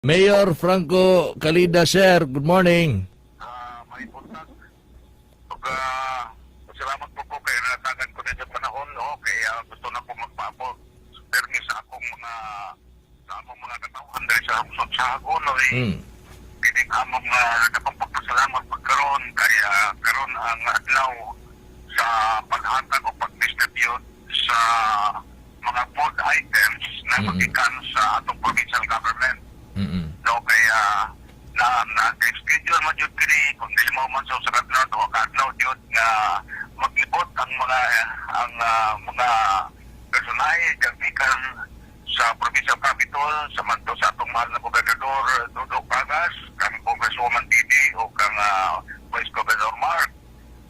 Mayor Franco Calida, sir. Good morning. May buntag. Ug salamat po po kay natagan ko na sa panahon, no, kaya gusto na ko magpaabot permi sa among mga katawhan diri sa Lungsod sa Hagonoy. Kining among dakong pagpasalamat pagkaron kaya karon ang adlaw sa paghatag o pag-distribute sa mga food items na magikan sa atong provincial government. No, kaya na na schedule man jud kini kung dili mo man sa usa ka adlaw, duha ka adlaw jud nga maglibot ang mga personahe gikan sa provincial capital sa manto sa atong mahal na gobernador Dodong Paga's, kang Congresswoman Didi o kang Vice Governor Mark,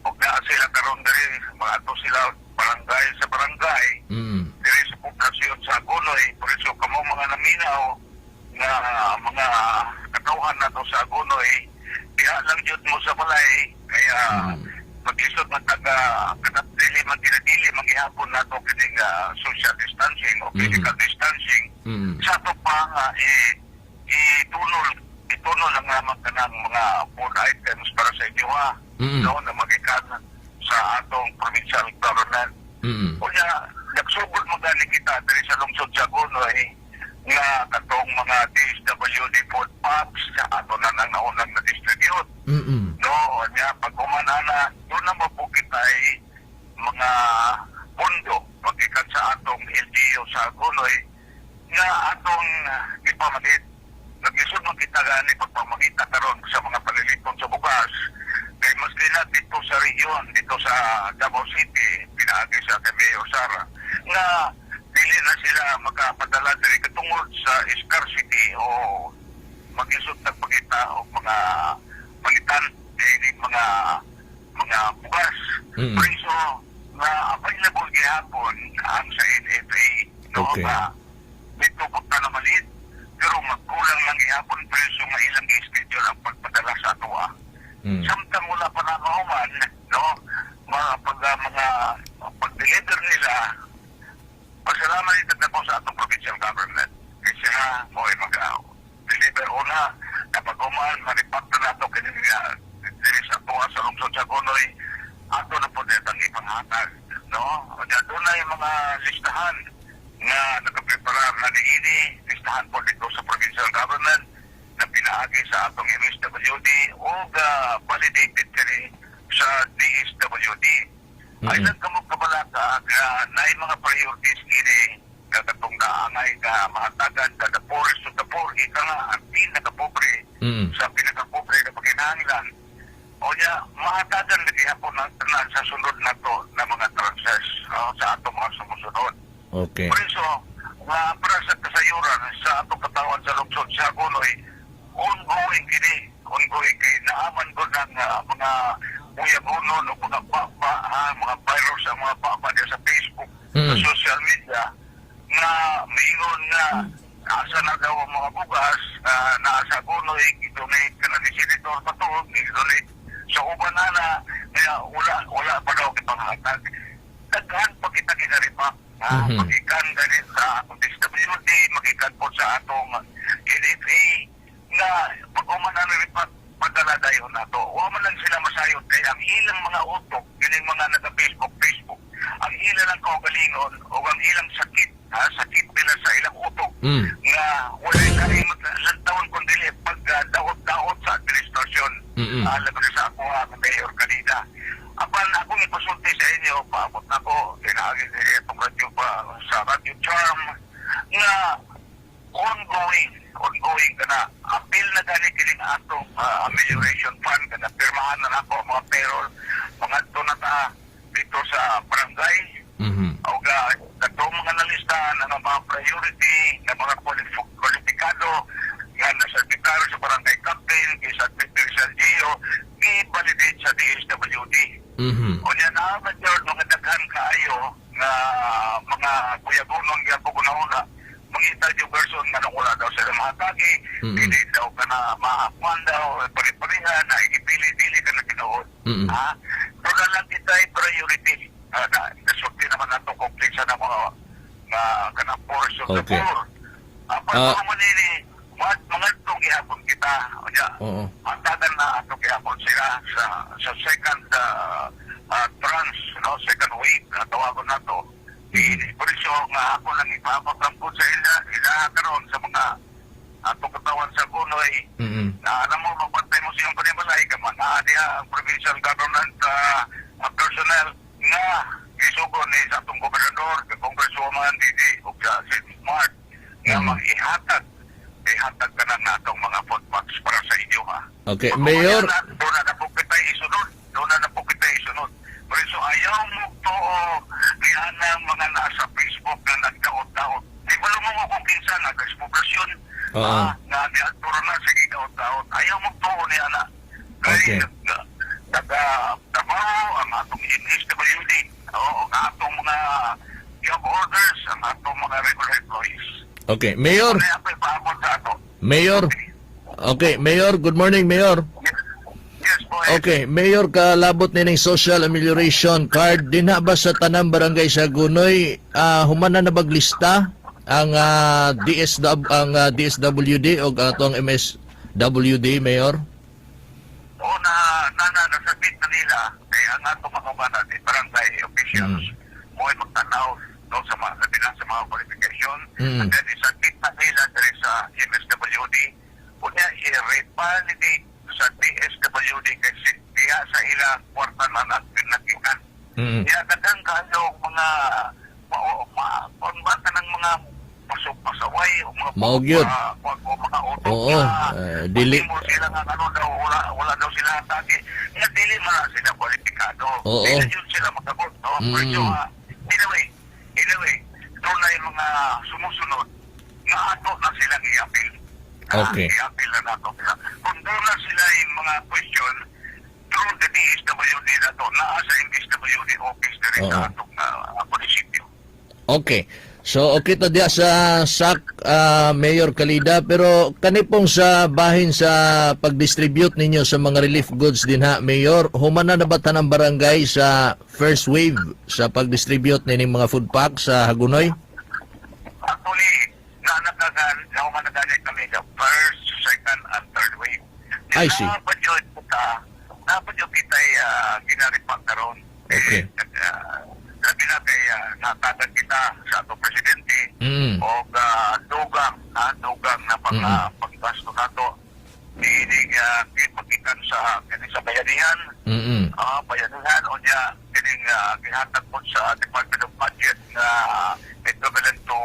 ug naa sila karon diri, mga ato sila barangay sa barangay diri sa poblasyon sa Agonoy. Por eso kamo mga naminaw nga mga katawhan nato sa Agonoy, diha lang jud mo sa balay kaya maglisod man taga kanang dili man ginadili manggihapon nato kining social distancing o physical distancing. Sa ato pa nga itunol itunol lang naman kanang mga food items para sa inyo ha, no, na magikan sa atong provincial government. Unya, nagsugod mo gani kita diri sa lungsod sa Agonoy nga katong mga DSWD food packs ato na nang naunang na-distribute. No, unya pag human ana, doon na mo kita ay mga pondo paggikan sa atong LGU sa Agonoy nga atong ipamangit. Naglisod man kita gani pagpamangita karon sa mga paliliton sa bugas kay mas nila dito sa rehiyon, dito sa Davao City, pinaagi sa kay Mayor Sara, nga dili na sila makapadala diri katungod sa scarcity o maglisod nagpakita og mga palitan eh, mga bugas. Pero na available gihapon ang sa NFA, no, nga dito ko na malit pero magkulang lang gihapon preso nga ilang i-schedule ang pagpadala sa atoa. Samtang wala pa na mahuman, no, mga pag mga pag-deliver nila, pasalamat ito na po sa atong provincial government. Kasi nga, mo ay mag-deliver una, kapag human, maripak na nato kini nga, diri sa atoa sa lungsod sa Agonoy, ato na po ang ipanghatag, no? O doon na yung mga listahan nga nakapreparar na niini, listahan po dito sa provincial government na pinaagi sa atong MSWD o validated kini sa DSWD. Ay lang kamo kabalaka nga naay mga priorities kini nga katong naangay nga mahatagan ka the poorest of the poor, ika nga ang pinakapobre sa pinakapobre na pakinahanglan. O niya, mahatagan na gihapon ng tanan sa sunod na to na mga tranches, no, sa atong mga sumusunod. Por eso, nga para sa kasayuran sa atong katawan sa lungsod sa Agonoy, ongoing kini, ongoing kay naaman ko ng mga buyagunon o mga baba, ha, mga virus ang mga baba niya sa Facebook, sa social media, nga maingon nga asa na daw ang mga bugas, naa sa Agonoy, i-donate ka na ni Senator Bato, i-donate sa uban na, kaya wala, wala pa daw ipanghatag. Daghan pa kita ginaripa. Ha, magikan ganit sa atong DSWD, magikan po sa atong NFA, nga pag human na ripat, padala dayon nato. Wa man lang sila masayod kay ang ilang mga utok, kining mga naga-Facebook, Facebook, ang ilang lang kaugalingon o ang ilang sakit, ha, sakit nila sa ilang utok, nga wala kay lantawon kundi pag daot-daot sa administrasyon. Labi na sa ako nga Mayor Calida. Apan akong ipasulti sa inyo, paabot na ko, tinagi sa itong radyo pa, sa Radio Charm, nga ongoing, ongoing ka na, appeal na gani kining atong amelioration fund, kana pirmahan na nako ang mga payroll, mga to na ta dito sa barangay, o ga katong mga nalistahan na mga priority, na mga kwalipikado, nga nasertifikado sa barangay captain, i-submit sa LGU, i-validate sa DSWD. Unya naa man jud mga daghan kaayo nga mga kuyagunon gyapon ko nauna mangita yung person nga nung wala daw sila mahatagi, dili daw ka na maakuan daw, pare-pareha na ipili-pili ka na tinuod. Ha? Doon na lang kita ay priority. Na, nasulti naman nato kung kinsa na mga nga kanang poorest of the poor. Pag man ini, Mga itong gihapon kita. Unya, hatagan na ato gihapon sila sa second tranche, no, second wave na tawagon nato. Por eso nga ako lang ipapaglampod sa ila karon sa mga atong katawan sa Hagonoy na alam mo, magbantay mo siyang panimalay ka man naa diha ang provincial government personnel nga isugo ni sa atong gobernador, kay congresswoman Didi ug sa si Mark nga mag-ihatag ihatag ka na natong mga food packs para sa inyo, ha. Okay, Mayor. Doon na po kita isunod. Doon na po kita isunod. Pero so ayaw mo to niya ng mga nasa Facebook na nagdaot-daot. Di ba mo kung kinsa nga poblasyon nga niadturo na sige daot-daot. Ayaw mo to niya na. Kay taga trabaho ang atong MSWD. Oo, ang atong mga job orders, ang atong mga regular employees. Okay, Mayor. Kaya ako'y paabot sa ato. Mayor. Okay, Mayor, good morning, Mayor. Yes, po. Okay, Mayor, kalabot nining social amelioration card dinha ba sa tanang barangay sa Hagonoy, human na nabaglista ang DSW ang DSWD o atong MSWD, Mayor? O na nasabit na nila kay ang ato mga bana di barangay officials mo ay magtanaw, no, sa mga labi na sa mga qualification and then isabit na nila diri sa MSWD, unya i-revalidate sa DSWD kasi diha sa ila kwarta na nagikan. Diha kadang kayo mga ma, ma, kung ba kanang mga pasok pasaway o mga Mao gyud. O mga utok Oo, na dili. mo sila nga ano daw, wala daw sila atake nga dili man na sila kwalipikado. Dili yun sila makabot, no? Pero anyway, doon na yung mga sumusunod nga ato na silang i-appeal. I-appeal na nato sila. Kung doon na sila yung mga question through the DSWD na to, naa sa MSWD office na rin sa atong munisipyo. Okay. So okay to diya sa SAC, Mayor Calida, pero kani pong sa bahin sa pag-distribute ninyo sa mga relief goods dinha, Mayor, human na ba tanang barangay sa first wave sa pag-distribute nining mga food pack sa Hagonoy? Actually, na nakagan, na kami the first, second, and third wave. I see. Dapat yun kita ginaripak karon. Labi na kay natagan kita sa atong presidente o dugang, dugang na pang, paggasto nato. Hindi gipagikan sa kini sa bayanihan, bayanihan o niya kining gihatag po sa Department of Budget na equivalent to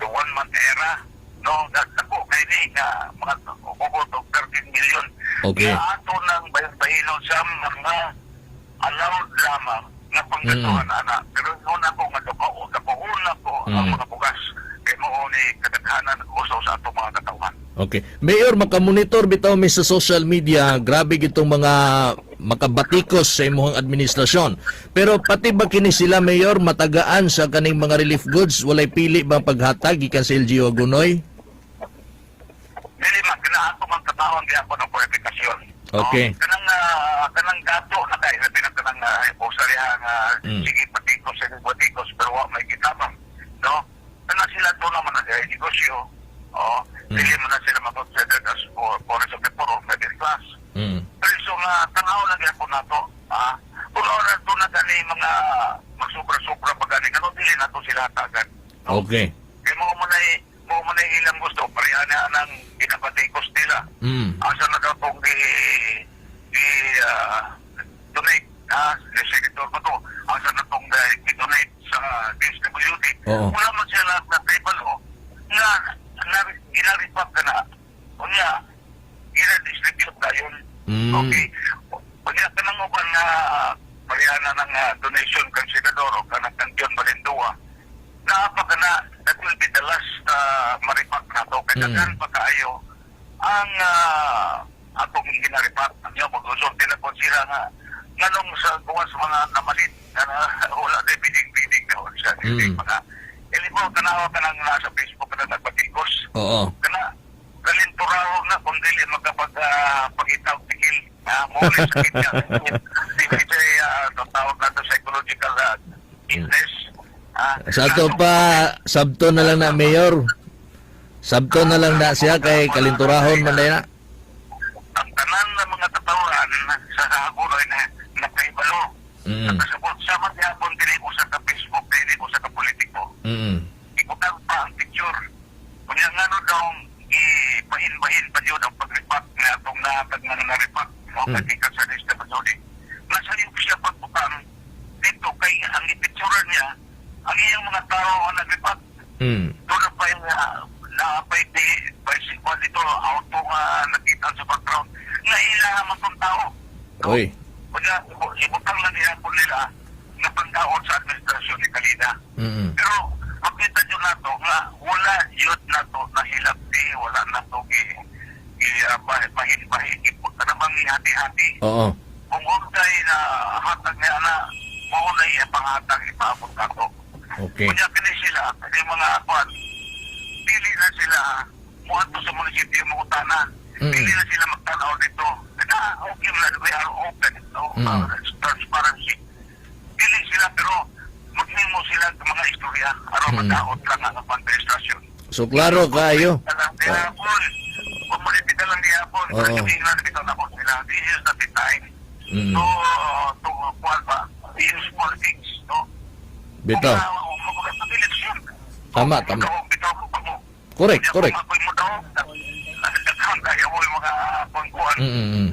the one month era, no, dako kay ni nga mga ubod og 13 million nga ato nang bahin-bahinon sa mga allowed lamang nga panggastuhan ana, pero una ko nga dako dako una ko ang mga bugas kay mao ni kadaghanan uso sa atong mga katawhan. Okay. Mayor, makamonitor bitaw mi sa social media, grabe gitong mga makabatikos sa imuhang administrasyon. Pero pati ba kini sila, Mayor, matagaan sa kaning mga relief goods, walay pili bang paghatag gikan sa LGU Hagonoy? Dili man kina ato mang katawhan gyapon ang kwalifikasyon. No? Kanang dato na kay labi na kanang usariha nga sige patikos, sige patikos pero wa may gitabang. No? Kanang sila do naman na negosyo. Oh, dili man na sila ma-considered as poorest of the poor or middle class. Pero so nga tanaw na gyapon nato, ah. Kung na do na gani mga magsubra-sobra pa gani kano dili nato sila tagan. No? Kay mao man ay ilang gusto pareha na nang ginabatikos nila. Asa na daw tong di donate ni Senator ba to? Asa na tong di-donate sa DSWD? Wala man sila na table o nga ginaripak ka na. Unya, gina-distribute na yun. Okay. Unya, kanang uban nga pareha na ng donation kang senador o kanang kang John Balindua, naapa ka na, that will be the last maripak na to. Kaya daghan pa kaayo ang atong ginaripak. Ang mag-usulti na po sila nga nganong sa buwas mga namalit na wala na bidding-bidding daw siya. Mga Ili mo, tanawa ka nang nasa Facebook ka na nagbatikos. Kana, kalinturaw na kung dili magkapag pagitaw tigil. Mo rin sakit niya. Hindi siya tawag na psychological illness. Sa ato pa, sabto na lang na, Mayor. Sabto na lang na siya kay kalinturahon man na. Ang tanan ng mga katawan sa Hagonoy na nakaibalo. Nakasabot sa magyapon dili ko sa ka-Facebook, dili ko sa ka-politiko. Ibutang pa ang picture. Kunya ngano daw ipahin-bahin pa yun ang pag-repack na atong nahatag nga nga-repack. No, kay sa lista pa yun. Nasa iyo siya pagbutang dito kay ang ipicture niya ang iyang mga tao ang nag-repack. Doon na pa yung naapay di bicycle dito, auto nga nakita sa background. Nga ila man tong tao. Oy. Kunya, ibutang lang nila po nila na panggaon sa administrasyon ni Kalida. Pero makita nyo na to nga wala yun na to nahilabti, wala na to gi bahin-bahin, ka namang ihati-hati. Kung untay na hatag niya na, mao na iya panghatag ipaabot ka to. Kunya kini sila, kini mga kwan, dili na sila muadto sa munisipyo mangutana. Dili na sila magtanaw dito. Na okay na, we are open. No? Transparency. Dili sila pero maghimo sila ng mga istorya aron madaot lang ang administrasyon. So klaro kayo. Talang gihapon. Pumulipit na lang gihapon. Pero na bitaw na ko sila. This is not the time to kuwan ba, use politics, no? Bitaw. Kung Tama, tama. Bitaw ko pa mo. Correct, Kung correct. ako'y mo daw, daghan kayo mo yung mga kuwan.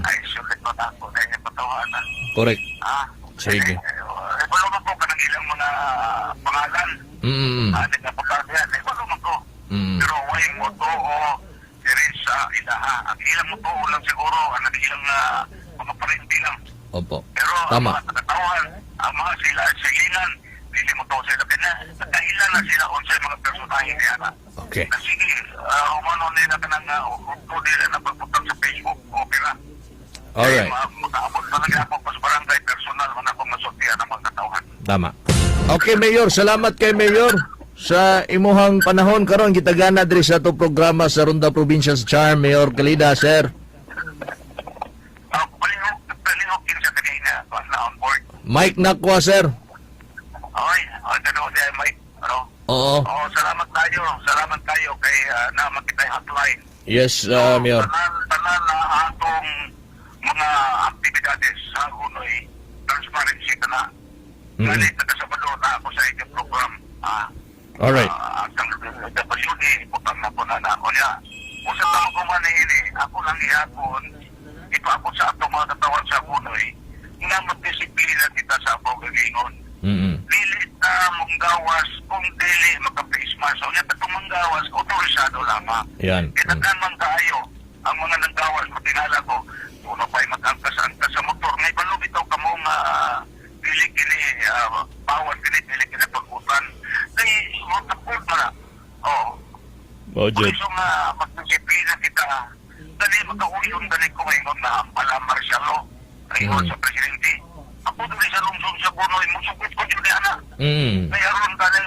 Ay, sulit pa ako na yung patawanan. Correct. Ah, Sige. Eh, wala man ko kanang ilang mga pangalan. Ah, nagkapagkakaya. Eh, wala man ko. Pero way mo to o diri sa ilaha. Ang ilang mo to lang siguro, ang ilang mga parinti lang. Opo. Pero ang mga katawan, ang mga sila, silingan, dili mo to sila. Kaya nagkailan na sila unsay mga personahe niya na. Na sige, umano nila ka nang nila na pagbutang sa Facebook, okay na. Alright. Makaabot talaga ako pas barangay personal man ako masultian ang mga katawhan. Tama. Okay, Mayor. Salamat kay Mayor sa imuhang panahon karon gitagana diri sa ato programa sa Ronda Provincial Charm, Mayor Kalida, sir. Palihok, palihok yun sa kanina, na on board. Mike Nakwa, sir. Okay, okay, ganoon siya, Mike. Ano? Oo. Oo, salamat tayo. Salamat tayo kay na makitay hotline. Yes, Mayor. Tanan, tanan na atong mga aktibidades sa Hunoy, transparency ka na. Galit na kasabado na ako sa inyong program. Ah, ang WD, butang na po na na ako niya. Usa ta ko man ini, ako lang ihapon, ipaabot sa atong mga katawan sa Hunoy, nga magdisiplina kita sa pagagingon. Dili ta monggawas kung dili maka-face mask. So, nya katong manggawas, otorisado lamang. Yan. Kinaghan man kaayo ang mga nanggawas, matingala ko, uno pa'y mag-angkas-angkas sa motor. Ngay balo bitaw kamo nga dili kini bawal kini dili kini pag-utan. Kay magkapod na. Oh. Budget. So nga magdisiplina kita. Dali magkauyon dali ko ngayon na ang pala martial law. Ayon sa presidente. Ako dali sa lungsod sa Bunoy, musukot ko yun ana. May aron ka na,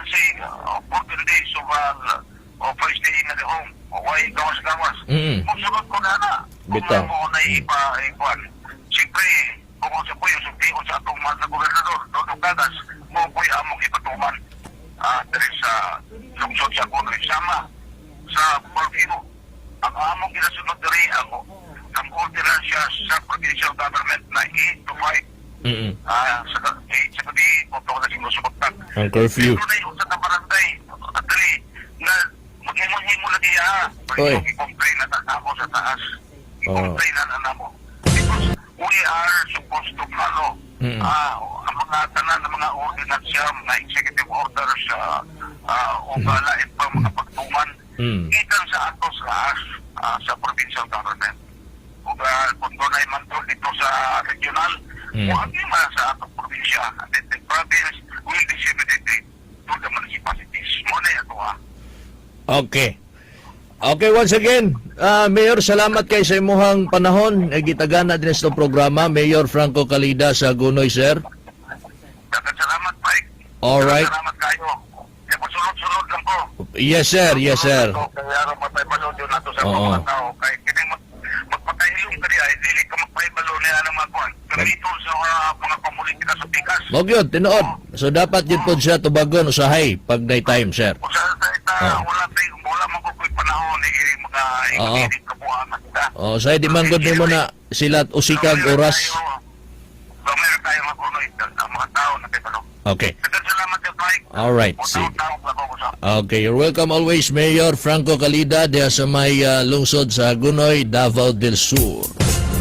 si 14 days of first day in the home, o why gawas-gawas. Musunod ko na na. Kung Bitaw. mo na ipa, ikuan. Siyempre, kung sa po yung sulti ko sa atong mahal na gobernador, Dodo Gagas, mo ko'y among ipatuman diri sa lungsod sa Bunoy. Sama sa curfew. Ang among ginasunod diri ang ordinansya sa provincial government na 8 to 5. Sa 8 sa gabi, punto ko na siguro sumagtag. Ang curfew. Ito na yung sa barangay, atli, na maghimo-himo lagi ah. Oy. I-complain na ako sa taas. Oo. I-complain na na mo. Because we are supposed to follow ang mga tanan ng mga ordinansya, mga executive orders, o lain pa mga pagtuman, gikan sa ato sa sa provincial government. Kung kung doon ay man to dito sa regional, kung ang man sa atong probinsya, and then the province will disseminate it to the municipalities. Mo na ito ah. Okay. Okay, once again, Mayor, salamat kay sa imuhang panahon. Eh, gitagana din sa programa, Mayor Franco Calida sa Gunoy, sir. Daghang salamat, Mike. Alright. Salamat kayo. Kaya pasunod-sunod lang ko. Yes, sir. Yes, sir. Kaya aron mapahibalo yun nato sa mga tao. Kaya kini magpatahilong ka niya, dili ka magpahibalo niya ng mga kuwan. Pero ito sa mga pamulitika sa pikas. Mao gyud, tinuod. So dapat gyud pod siya tubagon usahay pag night time, sir. Kung sa ita, wala tayo, wala man ko Kabuangan kita. Oh, say di man gud nimo na sila usikag oras. Gamay ra tayo magunoy ang mga tao na kay. Okay. Daghang salamat kay Mike. All right, sige. Tawag lang ako sa Okay, you're welcome always, Mayor Franco Calida diha sa may lungsod sa Hagonoy, Davao del Sur.